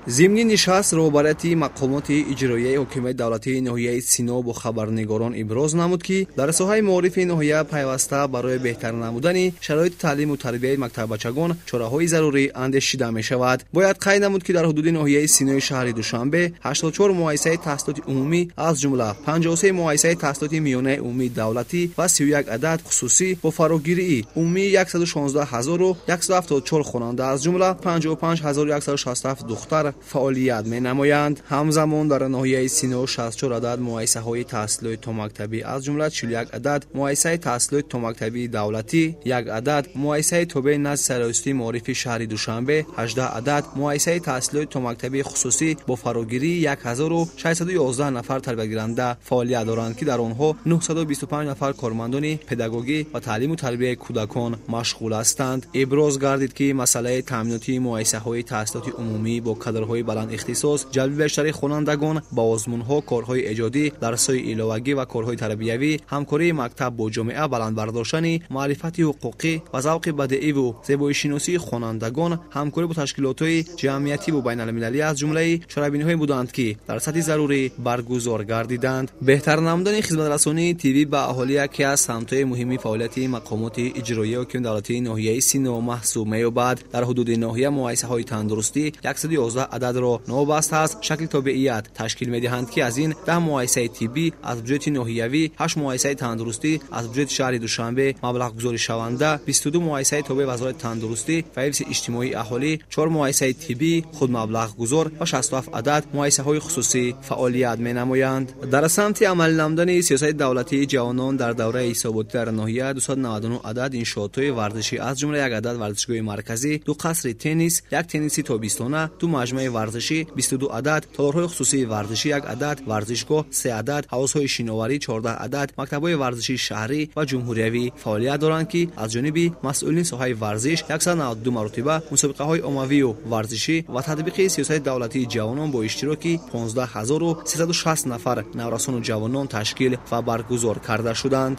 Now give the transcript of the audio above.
Зимни нишаст роҳбарияти мақомоти иҷроияи ҳокимияти давлатии ноҳияи Сино бо хабарнигорон иброз намуд, ки дар соҳаи маорифи ноҳия пайваста барои беҳтар намудани шароити таълиму тарбияи мактаббачагон чораҳои зарурӣ андешида мешавад. Бояд қайд намуд, ки дар ҳудуди ноҳияи Синои шаҳри Душанбе 84 муассисаи таҳсилоти умумӣ, аз ҷумла 53 муассисаи таҳсилоти миёнаи умумии давлатӣ ва 31 адад хусусӣ бо фарогирии умумии 116 174 хонанда, аз ҷумла 55 167 духтар фаъолият менамоянд. Ҳамзамон дар ноҳияи Сино 64 адад муассисаҳои таҳсилоти томактабӣ, аз ҷумла 41 адад муассисаи таҳсилоти томактабии давлатӣ, як адад муассисаи тобеи назди Сарраёсати маорифи шаҳри Душанбе, 18 адад муассисаи таҳсилоти томактабии хусусӣ бо фарогирии 1611 нафар тарбиятгиранда фаъолият доранд, ки дар онҳо 925 нафар кормандони педагогӣ ва таълиму тарбияи кӯдакон машғул ҳастанд. Иброз гардид, ки масъалаи таъминоти муассисаҳои таҳсилоти умумӣ бо кадрҳои баландихтисос, ҷалби бештари хонандагон ба озмунҳо, корҳои эҷодӣ, дарсҳои иловагӣ ва корҳои тарбиявӣ, ҳамкории мактаб бо ҷомеа, баланд бардоштани маърифати ҳуқуқӣ ва завқи бадеиву зебоишиносии хонандагон, ҳамкорӣ бо ташкилотҳои ҷамъиятиву байналмилалӣ аз ҷумлаи чорабиниҳое буданд, ки дар сатҳи зарурӣ баргузор гардиданд. Беҳтар намудани хизматрасонии тиббӣ ба аҳолӣ яке аз самтҳои муҳими фаъолияти мақомоти иҷроияи ҳокимияти давлатии ноҳияи Сино маҳсуб меёбад. Дар ҳудуди ноҳия муассисаҳои тандурустӣ 111 ададро новобаста аз шакли тобеият ташкил медиҳанд, ки аз ин 10 муассисаи тиббӣ аз буҷети ноҳиявӣ, ҳашт муассисаи тандурустӣ аз буҷети шаҳри Душанбе маблағгузоришаванда, 22 муассисаи тобеи Вазорати тандурустӣ ва ҳифзи иҷтимоии аҳолӣ, чор муассисаи тиббӣ худмаблағгузор ва 67 адад муассисаҳои хусусӣ фаъолият менамоянд. Дар самти амалӣ намудани сиёсати давлатии ҷавонон дар давраи ҳисоботӣ дар ноҳия 299 адад иншоотҳои варзишӣ, аз ҷумла як адад варзишгоҳи марказӣ, ду қасри теннис, як тенниси тобистона, ду маҷмӯаи варзишӣ, 22 адад толорҳои хусусии варзишӣ, як адад варзишгоҳ, се адад ҳавзҳои шиноварӣ, 14 адад мактабҳои варзишии шаҳрӣ ва ҷумҳуриявӣ фаъолият доранд, ки аз ҷониби масъулини соҳаи варзиш 192 маротиба мусобиқаҳои оммавию варзишӣ ва татбиқи сиёсати давлатии ҷавонон бо иштироки 15 360 нафар наврасону ҷавонон ташкил ва баргузор карда шуданд.